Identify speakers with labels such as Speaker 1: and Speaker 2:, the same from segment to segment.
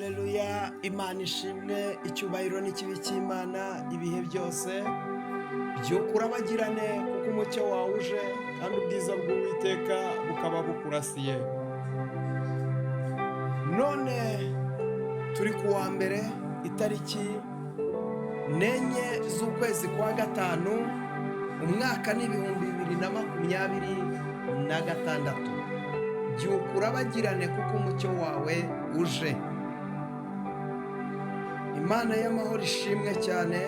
Speaker 1: Haleluya, Imana ishimwe, icyubahiro n'ikibi cy'Imana ibihe byose. Byuka urabagirane kuko umucyo wawe uje, kandi ubwiza bw'Uwiteka bukaba bukurasiye. None turi ku wa mbere, itariki 4 z'ukwezi kwa gatanu, umwaka ni 2026. Byuka urabagirane kuko umucyo wawe uje. Imana y'amahoro ishimwe cyane.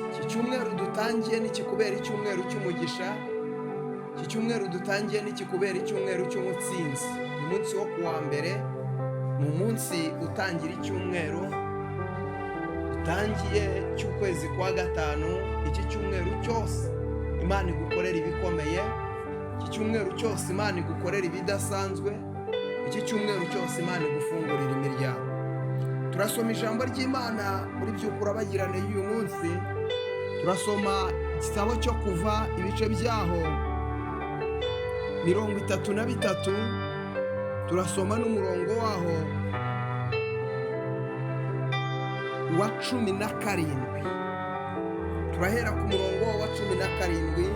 Speaker 1: Iki cyumweru dutangiye nikikubera icyumweru cy'umugisha. Iki cyumweru dutangiye nikikubera icyumweru cy'umutsinzi. Umunsi wo kuwa mbere ni umunsi utangira icyumweru dutangiye cy'ukwezi kwa gatanu. Iki cyumweru cyose Imana igukorera ibikomeye. Iki cyumweru cyose Imana igukorera ibidasanzwe. Iki cyumweru cyose Imana igufungurira imiryango. Turasoma ijambo ry'Imana muri Byuka Urabagirane y'uyu munsi. Turasoma igitabo cyo Kuva, ibice byaho 33. Turasoma n'umurongo waho wa 17. Turahera ku murongo wa 17.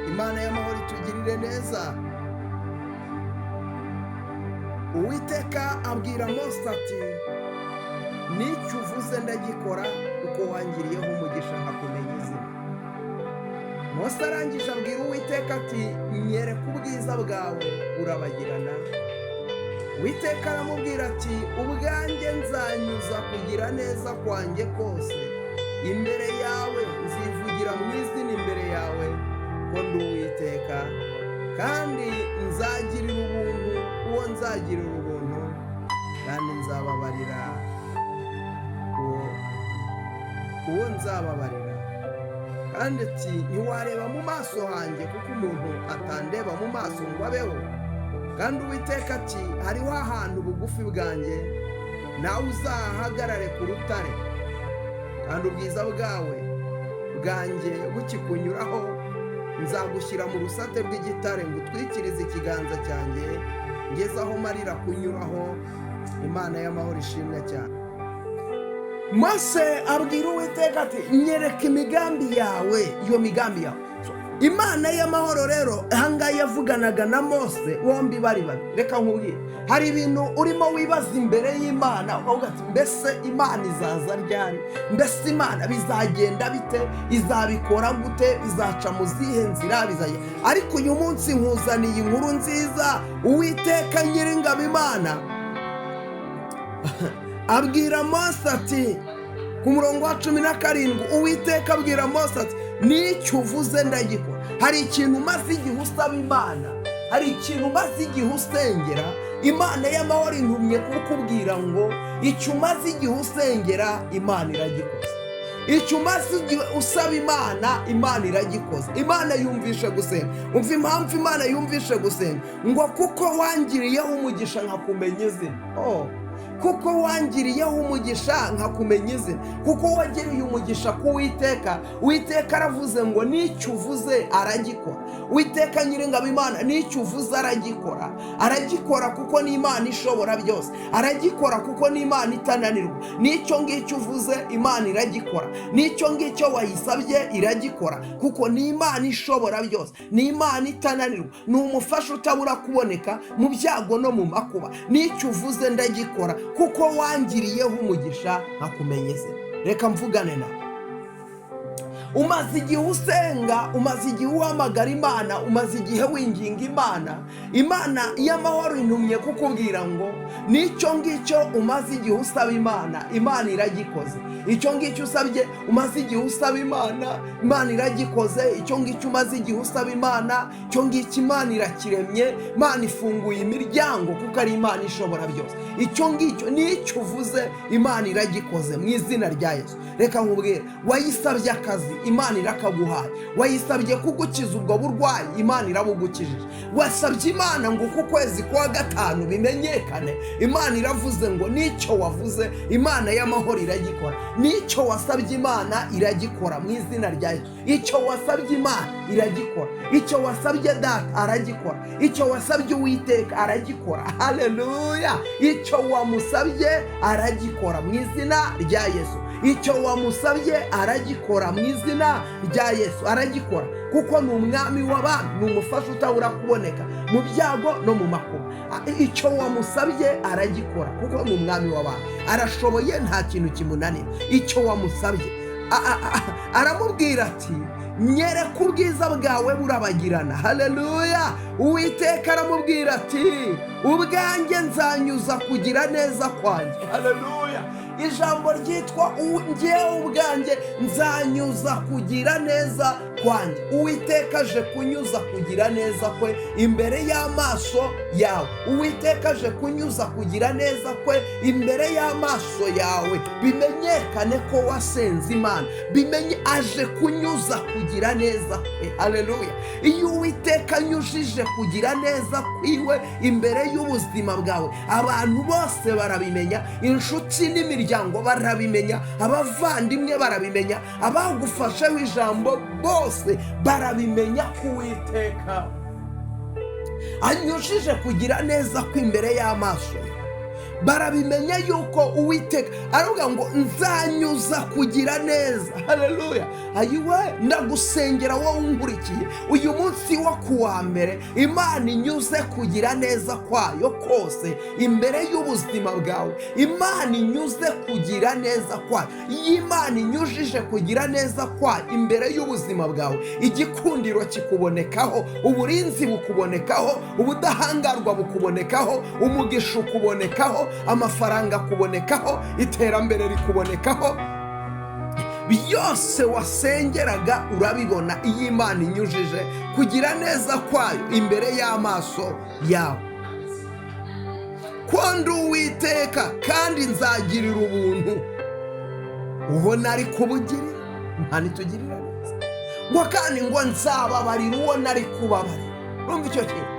Speaker 1: Imana y'amahoro itugirire neza. Uwiteka abwira Mose ati: "N'icyo uvuze ndagikora, kuko wangiriyeho umugisha nkakumenya izina." Mose arangije abwira Uwiteka ati: "Nyereka ubwiza bwawe urabagirana." Uwiteka aramubwira ati: "Ubwanjye nzanyuza kugira neza kwanjye kose imbere yawe, nzivugira mu izina imbere yawe ko ndi Uwiteka, kandi nzagirira ubuntu uwo nzagirira ubuntu, kandi nzababarira uwo nzababarira." Kandi ati: "Ntiwareba mu maso hanjye, kuko umuntu atandeba mu maso ngo abeho." Kandi Uwiteka ati: "Hariho ahantu bugufi bwanjye, nawe uzahagarare ku rutare, kandi ubwiza bwawe bwanjye bukikunyuraho, nzagushyira mu rusate rw'igitare, ngo utwikirize ikiganza cyanjye ngeze aho marira kunyuraho." Imana y'amahoro ishimwe cyane. Mose abwira Uwiteka ati: "Nyereka imigambi yawe, iyo migambi yawe." Imana y'amahoro rero ahangaha yavuganaga na Mose, bombi bari babiri. Reka nkubwire, hari ibintu urimo wibaza imbere y'Imana, ukavuga ati: "Mbese Imana izaza ryari? Mbese Imana bizagenda bite? Izabikora gute? Bizaca mu zihe nzira bizajya?" Ariko uyu munsi nkuzaniye inkuru nziza. Uwiteka Nyiringabo Imana abwira Mose ati, ku murongo wa 17, Uwiteka abwira Mose ati: "N'icyo uvuze ndagikora." Hari ikintu umaze igihe usaba Imana, hari ikintu umaze igihe usengera. Imana y'amahoro intumye kukubwira ngo icyo umaze igihe usengera, Imana iragikoze. Icyo umaze igihe usaba Imana, Imana iragikoze. Imana yumvishe gusenga. Umva impamvu Imana yumvishe gusenga: ngo kuko wangiriyeho umugisha nkakumenya izina. Oh, kuko wangiriyeho umugisha nkakumenya izina, kuko wagiriye umugisha ku Witeka. Uwiteka aravuze ngo n'icyo uvuze aragikora. Uwiteka Nyiringabo Imana, n'icyo uvuze aragikora. Aragikora kuko ni Imana ishobora byose. Aragikora kuko ni Imana itananirwa. N'icyo ngicyo uvuze, Imana iragikora. N'icyo ngicyo wayisabye, iragikora, kuko ni Imana ishobora byose, ni Imana itananirwa, ni umufasha utabura kuboneka mu byago no mu makuba. N'icyo uvuze ndagikora, kuko wangiriyeho umugisha nkakumenya izina. Reka mvugane nawe. Umaze igihe usenga, umaze igihe uhamagara Imana, umaze igihe winginga Imana. Imana y'amahoro intumye kukubwira ngo n'icyo ngicyo umaze igihe usaba Imana, Imana iragikoze. Icyo ngicyo usabye, umaze igihe usaba Imana, Imana iragikoze. Icyo ngicyo umaze igihe usaba Imana, icyo ngicyo Imana irakiremye. Imana ifunguye imiryango kuko ari Imana ishobora byose. Icyo ngicyo n'icyo uvuze, Imana iragikoze mu izina rya Yesu. Reka nkubwire, wayisabye akazi. Imana irakaguhaye. Wayisabye kugukiza ubwo burwayi, Imana irabugukijije. Wasabye Imana ngo uku kwezi kwa gatanu bimenyekane, Imana iravuze ngo n'icyo wavuze Imana y'amahoro iragikora. N'icyo wasabye Imana iragikora mu izina rya Yesu. Icyo wasabye Imana iragikora, icyo wasabye Data aragikora, icyo wasabye Uwiteka aragikora. Haleluya! Icyo wamusabye aragikora mu izina rya Yesu. Icyo wamusabye aragikora mu izina rya Yesu, aragikora kuko ni umwami w'abami, ni umufasha utabura kuboneka mu byago no mu makuba. Icyo wamusabye aragikora kuko ni umwami w'abami, arashoboye, nta kintu kimunanira. Icyo wamusabye aramubwira ati nyereka ubwiza bwawe burabagirana. Haleluya! Uwiteka aramubwira ati ubwanjye nzanyuza kugira neza kwanjye. Haleluya! Ijambo ryitwa ngewe ubwanjye nzanyuza kugira neza kwanjye. Uwiteka aje kunyuza kugira neza kwe imbere y'amaso yawe. Uwiteka aje kunyuza kugira neza kwe imbere y'amaso yawe, bimenyekane ko wasenze Imana, bimenye aje kunyuza kugira neza kwe. Haleluya! Iyo Uwiteka anyujije kugira neza kwiwe imbere y'ubuzima bwawe, abantu bose barabimenya, inshuti n'imiryango barabimenya, abavandimwe barabimenya, abagufasheho ijambo bose barabimenya ko Uwiteka anyujije kugira neza kw'imbere y'amaso. Barabimenya yuko Uwiteka aravuga ngo nzanyuza kugira neza. Haleluya! Ayiwe, ndagusengera wowe unkurikiye uyu munsi wo kuwa mbere, Imana inyuze kugira neza kwayo kose imbere y'ubuzima bwawe. Imana inyuze kugira neza kwayo. Iyo Imana inyujije kugira neza kwayo imbere y'ubuzima bwawe, igikundiro kikubonekaho, uburinzi bukubonekaho, ubudahangarwa bukubonekaho, umugisha ukubonekaho, amafaranga akubonekaho, iterambere rikubonekaho, byose wasengeraga urabibona iyo Imana inyujije kugira neza kwayo imbere y'amaso yawe. Ko ndi Uwiteka kandi nzagirira ubuntu uwo nari kubugirira. Imana itugirira neza. Ngo kandi ngo nzababarira uwo nari kubabarira. Urumva icyo kintu?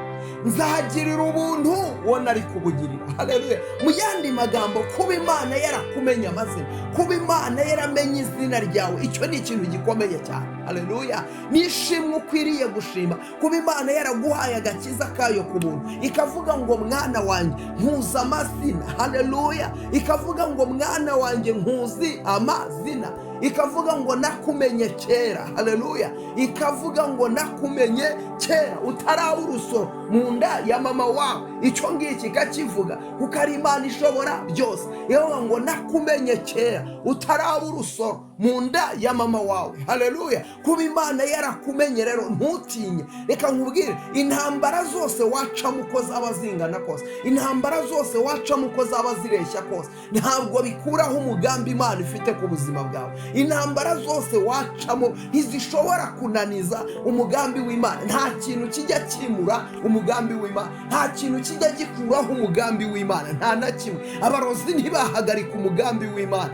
Speaker 1: Nzagirira ubuntu uwo nari kubugirira. Haleluya! Mu yandi magambo, kuba Imana yarakumenye amazina, kuba Imana yaramenye izina ryawe, icyo ni ikintu gikomeye cyane. Haleluya! Nishimwe ukwiriye gushima kuba Imana yaraguhaye agakiza kayo ku buntu, ikavuga ngo mwana wanjye nkuzi amazina. Haleluya! Ikavuga ngo mwana wanjye nkuzi amazina, ikavuga ngo nakumenye kera. Haleluya! Ikavuga ngo nakumenye kera utaraba urusoro mu nda ya mama wawe. Icyo ngiki ikakivuga kuko ari Imana ishobora byose. Ikavuga ngo nakumenye kera utaraba urusoro mu nda ya mama wawe. Haleluya! Kuba Imana yarakumenye rero, ntutinye. Reka nkubwire, intambara zose wacamo uko zaba zingana kose, intambara zose wacamo uko zaba zireshya kose, ntabwo bikuraho umugambi Imana ifite ku buzima bwawe. Intambara zose wacamo ntizishobora kunaniza umugambi w'Imana. Nta kintu kijya kimura umugambi w'Imana, nta kintu kijya gikuraho umugambi w'Imana, nta na kimwe. Abarozi ntibahagarika umugambi w'Imana.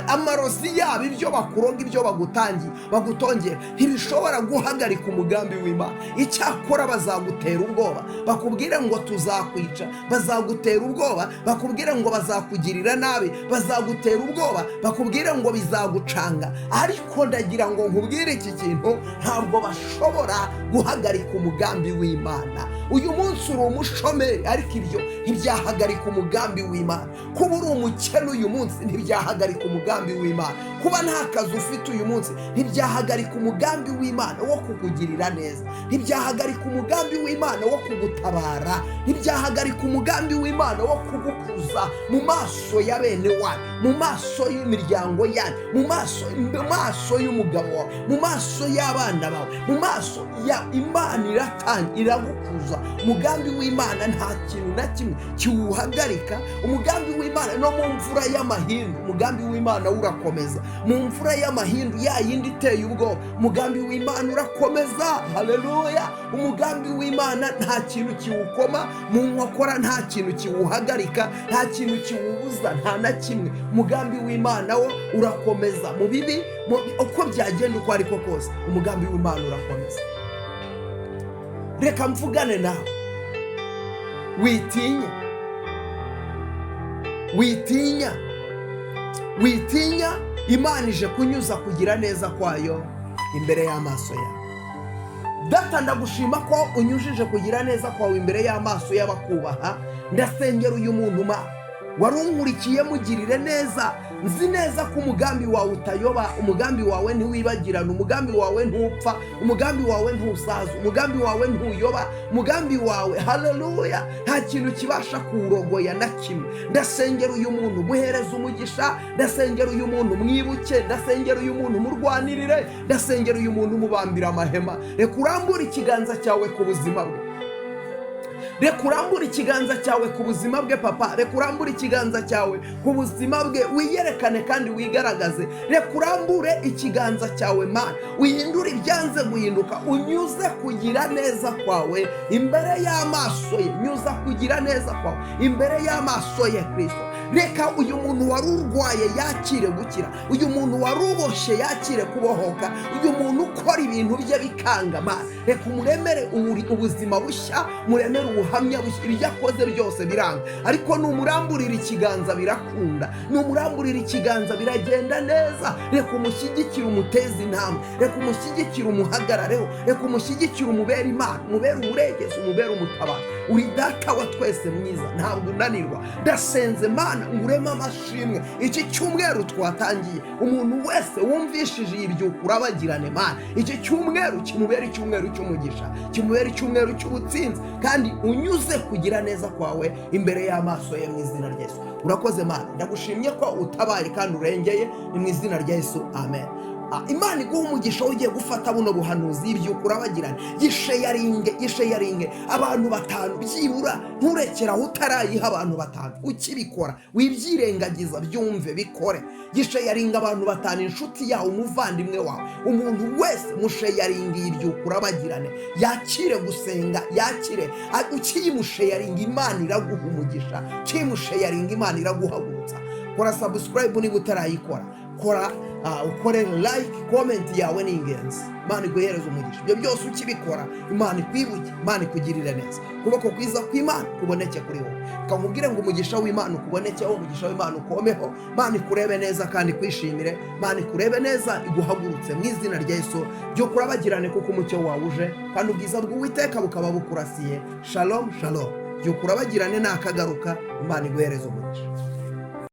Speaker 1: Amarozi yabo, ibyo bakuroga, ibyo bagutangiye bagutongera, ntibishobora guhagarika umugambi w'Imana. Icyakora bazagutera ubwoba bakubwire ngo tuzakwica, bazagutera ubwoba bakubwire ngo bazakugirira nabi, bazagutera ubwoba bakubwire ngo bizagucanga. Ariko ndagira ngo nkubwire iki kintu, ntabwo bashobora guhagarika umugambi w'Imana. Uyu munsi uri umushomeri, ariko ibyo ntibyahagarika umugambi w'Imana. Kuba uri umukene uyu munsi ntibyahagarika umugambi w'Imana. Kuba nta kazi ufite uyu munsi ntibyahagarika umugambi w'Imana wo kukugirira neza, ntibyahagarika umugambi w'Imana wo kugutabara, ntibyahagarika umugambi w'Imana wo kugukuza mu maso ya bene wanyu, mu maso y'imiryango yanyu, mu maso y'umugabo wawe, mu maso y'abana bawe, mu maso ya Imana. Iratanga, iragukuza. urakomeza. Umugambi w'Imana nta kintu na kimwe kiwuhagarika. Umugambi w'Imana no mu mvura y'amahindu, umugambi w'Imana urakomeza. Mu mvura y'amahindu ya yindi iteye ubwoba, umugambi w'Imana urakomeza. Haleluya! Umugambi w'Imana nta kintu kiwukoma mu nkokora, nta kintu kiwuhagarika, nta kintu kiwubuza, nta na kimwe. Umugambi w'Imana wo urakomeza mu bibi, uko byagenda uko ariko kose, umugambi w'Imana urakomeza. Reka mvugane nawe, witinya, witinya, witinya. Imana ije kunyuza kugira neza kwayo imbere y'amaso yawe. Data, ndagushima ko unyujije kugira neza kwawe imbere y'amaso y'abakubaha. Ndasengera uyu muntu ma wari unkurikiye, mugirire neza. Nzi neza ko umugambi wawe utayoba, umugambi wawe ntiwibagirana, umugambi wawe ntupfa, umugambi wawe ntusaza, umugambi wawe ntuyoba, umugambi wawe, haleluya, nta kintu kibasha kuwurogoya na kimwe. Ndasengera uyu muntu, muhereza umugisha. Ndasengera uyu muntu, mwibuke. Ndasengera uyu muntu, murwanirire. Ndasengera uyu muntu, mubambira amahema. Reka urambure ikiganza cyawe ku buzima bwe. Reka urambure ikiganza cyawe ku buzima bwe, papa. Reka urambure ikiganza cyawe ku buzima bwe, wiyerekane kandi wigaragaze. Reka urambure ikiganza cyawe, Mana, uhindure ibyanze guhinduka. Unyuze kugira neza kwawe imbere y'amaso ye. Nyuza kugira neza kwawe imbere y'amaso ye, Kirisito. Reka uyu muntu wari urwaye yakire gukira, uyu muntu wari uboshye yakire kubohoka, uyu muntu ukora ibintu bye bikanga, Mana, reka umuremere ubuzima bushya, muremere ubuhamya bushya. Ibyo akoze byose biranga, ariko numuramburira ikiganza birakunda, numuramburira ikiganza biragenda neza. Reka umushyigikire, umuteze intambwe. Reka umushyigikire, umuhagarareho. Reka umushyigikire, umubere Imana, umubere umurengezi, umubere umutabazi. Uri Data wa twese mwiza, ntabwo unanirwa. Ndasenze, Mana, ngo ureme amashimwe iki cyumweru twatangiye. Umuntu wese wumvishije iyi byuka urabagirane, Mana, iki cyumweru kimubere icyumweru cy'umugisha, kimubere icyumweru cy'ubutsinzi, kandi unyuze kugira neza kwawe imbere y'amaso ye, mu izina rya Yesu. Urakoze, Mana, ndagushimye ko utabaye kandi urengeye. Ni mu izina rya Yesu, amen. Imana iguha umugisha. Ugiye gufata buno buhanuzi y'ibyuka urabagirane, gisharinge, gisharinge abantu batanu byibura. Nturekere aho utarayiha abantu batanu. Ukibikora wibyirengagiza, byumve, bikore. Gisharinga abantu batanu, inshuti yawe, umuvandimwe wawe, umuntu wese musharinga ibyuka urabagirane, yakire gusenga, yakire. Ukiyimusharinga Imana iraguha umugisha. Ukiyimusharinga Imana iraguhagurutsa. Kora subscribe niba utarayikora, kora, ukore like, comment yawe ni ingenzi. Imana iguhereza umugisha. Ibyo byose ukibikora, Imana ikwibuke, Imana ikugirire neza, ukuboko kwiza kw'Imana kuboneke kuri wowe. Kamubwire ngo umugisha w'Imana ukubonekeho, umugisha w'Imana ukomeho. Imana ikurebe neza kandi ikwishimire. Imana ikurebe neza, iguhagurutse mu izina rya Yesu. Byo kurabagirane, kuko umucyo wawe uje kandi ubwiza bw'Uwiteka bukaba bukurasiye. Shalom, shalom. Byo kurabagirane, nakagaruka. Imana iguhereza umugisha.